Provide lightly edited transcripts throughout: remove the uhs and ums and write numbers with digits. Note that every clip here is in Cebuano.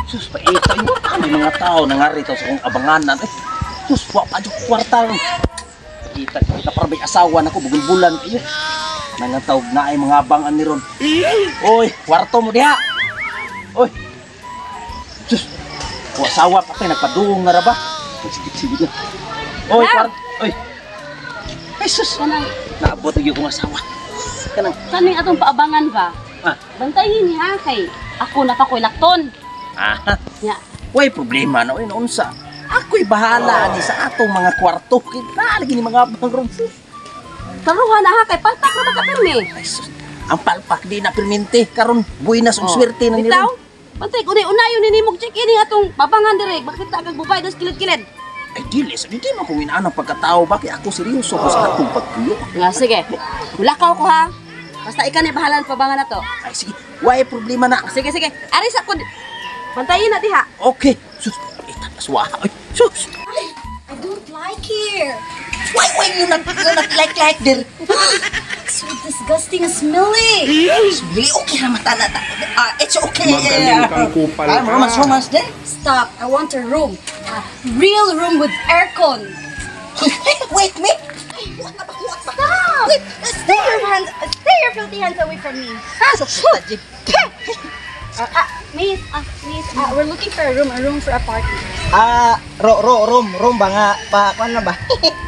Sus, paita yun. Ano yung mga tao nangarito sa kong abanganan? Eh, sus, wa pa dyan kwarta. Kita, kita para may asawa na ko, bugulbulan kayo. Nangatawag na ay mga abangan ni Ron. Oy, kwarto mo diha. Oy. Sus, o asawa pa kayo, nagpaduong na ra ba? Sige, sige lang. Oy, kwarto. Oy. Ay, sus. Kanang Naabot na kong asawa. Kanang, kaning atong paabangan ba? Ah. Bantayin ha kay ako na pa ko'y lakton. Ah, Nya, way problema na, oy, naunsa. Ako'y bahala ni sa atong mga kwarto. Kita lagi ni mga abang ron. Sus. Taruhan na ha kay palpak na ba ka pirmi? Ay, sus. Ang palpak di na pirmente karon buinas og swerte na ni Bitaw. ron. Bantay ko unayon ni nimog check ini atong pabangan dire. Makita kag babae das kilid-kilid. Ay dili sa di man ko inaan ang pagkatao ba kay ako seryoso ko sa atong pagtuyo. Nga sige. Mulakaw ko ha. Basta ikaw ni bahala ang pabangan na to. Ay sige, way problema na. Sige sige. Ari sa ko. Bantayin na diha. Okay. Sus, itaas wa. Ay, sus. I don't like here. Why you not like there? It's so disgusting and smelly. Really okay na mata na ta. Ah, it's okay. Magaling kang kupal Ah, ka. romance, romance din. Stop. I want a room. A real room with aircon. Wait, me. What ba? What ba? Stop! Wait. Stay your hands, stay your filthy hands away from me. Sus, tajig. Miss, miss, we're looking for a room for a party. Ah, ro ro room room ba nga pa kuan na ba?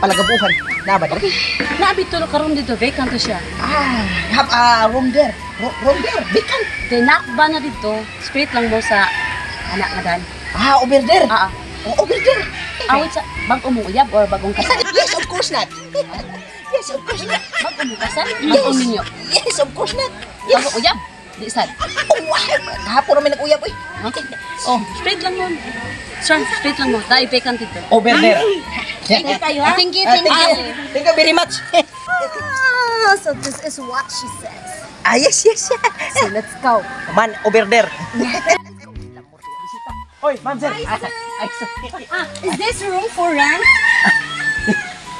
Palagabuhan. Na ba dire? Naabi tulo karon dito vacant to siya. Ah, have a room there. Room there. Vacant. Kay nakba na dito, straight lang mo sa anak nga dan. Ah, over there. Ah, ah. Oh, over there. Awit sa bag-o mong uyab or bagong kasal? Yes, of course not. Yes, of course not. Bag-o mong kasal? Bag-o ninyo? Yes, of course not. Yes. Bagong uyab? Di sad. Oh, wow. Kahapon namin nag-uyab, uy. Okay. Oh, straight lang mo. Sir, straight lang mo. Dahil vacant dito. Over there. Thank you kayo ha. Thank you, Ah, thank thank you. you. Thank you very much. Ah, so this is what she says. Ah, yes. So let's go. Man, over there. Oy, ma'am sir. Ay, sir. Ah, is this room for rent?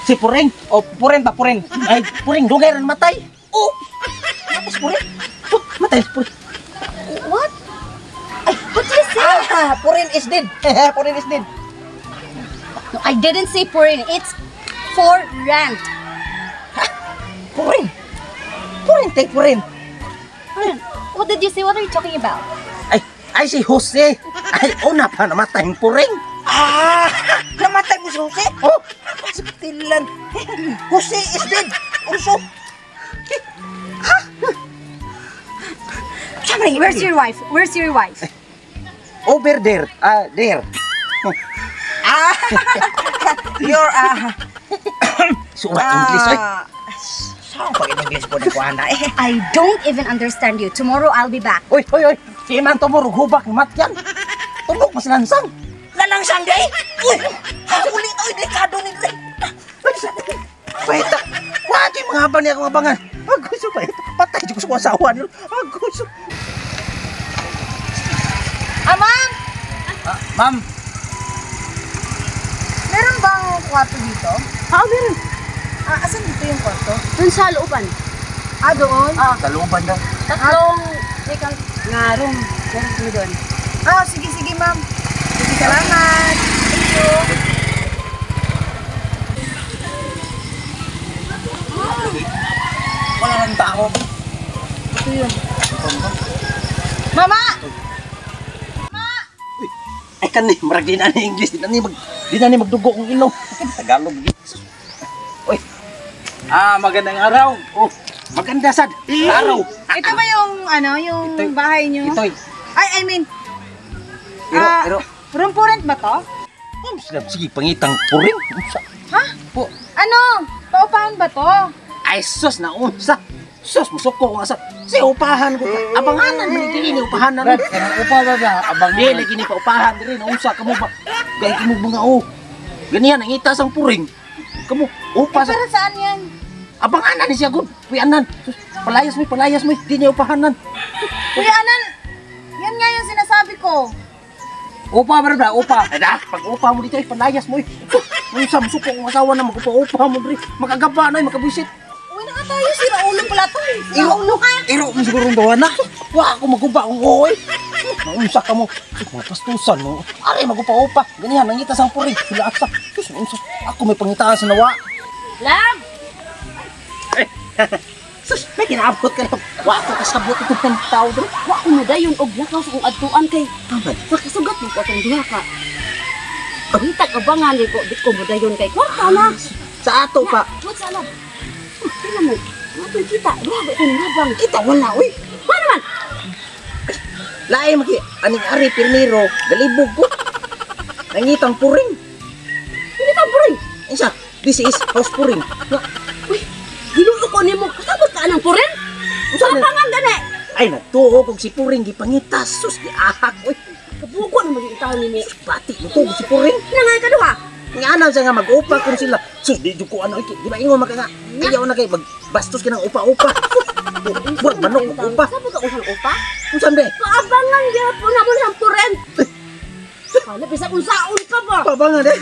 Si Puring. Oh, puren ba, puren? Ay, Puring dugay ran matay. Oh, matay si puren. Oh, matay si Puring. What? What did you say? Ah, puren is dead. Puren is dead. No, I didn't say for rent. It's for rent. Puren. Puren, take puren. What did you say? What are you talking about? Ay, ay si Jose. Ay, una pa namatay ang Puring. Ah, namatay mo si Jose. Oh, Tilan. Jose is dead. Also. Ha? Where's your wife? Where's your wife? Over there. Ah, there. Ah, your, ah, Sura English ay. ah, saan pa in English po ni Kuana eh? I don't even understand you. Tomorrow I'll be back. Oy, oy, oy. Si man tumurog hubak matyan. Tunog mas lansang. Lalangsang day! Uy! Uli oy, delikado ni Dre! Paita. Wagi mga habang niya akong abangan. Agoy so paita. Patay jud ko sa asawa niyo. Agoy so. Ah, ma'am! Ah, ma'am, Meron bang kwarto dito? Ah, meron. Ah, asan dito yung kwarto? Dun sa looban. Ah, doon? Ah, sa looban daw. tatlong vacant nga room. Meron kami doon. Ah, sige, sige, ma'am. Sige, salamat. Thank you. Wala nang tao. Ito yun. Mama! Ay kani, marag di na ni English, di na ni magdugo kong ilong. Tagalog. Oy. Ah, magandang araw. Oh, maganda sad. Araw. Ito ba yung, ano, yung Ito- bahay nyo? Itoy. Ay, I mean, Iro, ah, iro. room for rent ba to? Ma'am, sila sige pangitang puring. Unsa? Ha? Po. Ano? Paupahan ba to? Ay sus na unsa. Sus musuko ko asa. Si upahan ko. Abanganan man dili ni upahanan. Brad, kanang upa ba ba? Abang Di lagi ni paupahan diri na unsa kamo ba? Gay kamo mga o. Ganihan ang itas ang puring. Kamo upa sa Para saan yan? abanganan ni siya gud. Puyanan. Sus, palayas mo, palayas mo. Di niya upahanan. Kuya Anan, yan nga yung sinasabi ko. Upa ba ba? Upa. Ay da, pag upa mo dito ay palayas mo. Eh. Unsa musuko kong asawa na magpa-upa mo diri. Makagaba na ay makabisit. Uwi na nga tayo, sira ulo pala to. Sira Iro ulo ka. Iro mo siguro ang gawa na. Wa ako maguba akong oy. Maunsa ka mo. Mga pastusan mo. Ari magupa-upa. Ganihan nangita sang puring. Sila asa. Sus, unsa. Ako may pangitaan sa nawa. Love! Sus, may kinaabot ka na. Wa ko kasabot itong tao dre. Wa ko mo dayon og lakaw sa kong adtuan kay Tama. makasugat mo ko atong duha ka. Pangitag abangan di ko di ko mo dayon kay kwarta na. Sa ato pa. What's sa love? Tingnan mo. Atong kita, duha ba itong nabang? Kita wala uy. Wa naman. Lain maki aning ari pirmiro galibog ko. Nangitang puring. Hindi ta puring. Unsa? This is house puring. Nga, Uy, Ginoo ko nimo. Kasabot ka anang puring? Unsa man? Abangan gani. Ay nagtuo kog si puring gipangitas. Sus giahak uy. Kabugo na maging taon nimo. Sus bati mo ko si puring. Nangay ka duha. Nga na siya nga mag-upa kun sila. Sus di jud ko ano iki. Di ba ingon maka nga. Ayaw na kay magbastos ka ng upa-upa. Sus, murag manok mag-upa. Kasabot ka usang upa? Unsa be? Paabangan gyapon na mo siyang puring. Hala, bisag unsaon ka ba? Pabangan eh.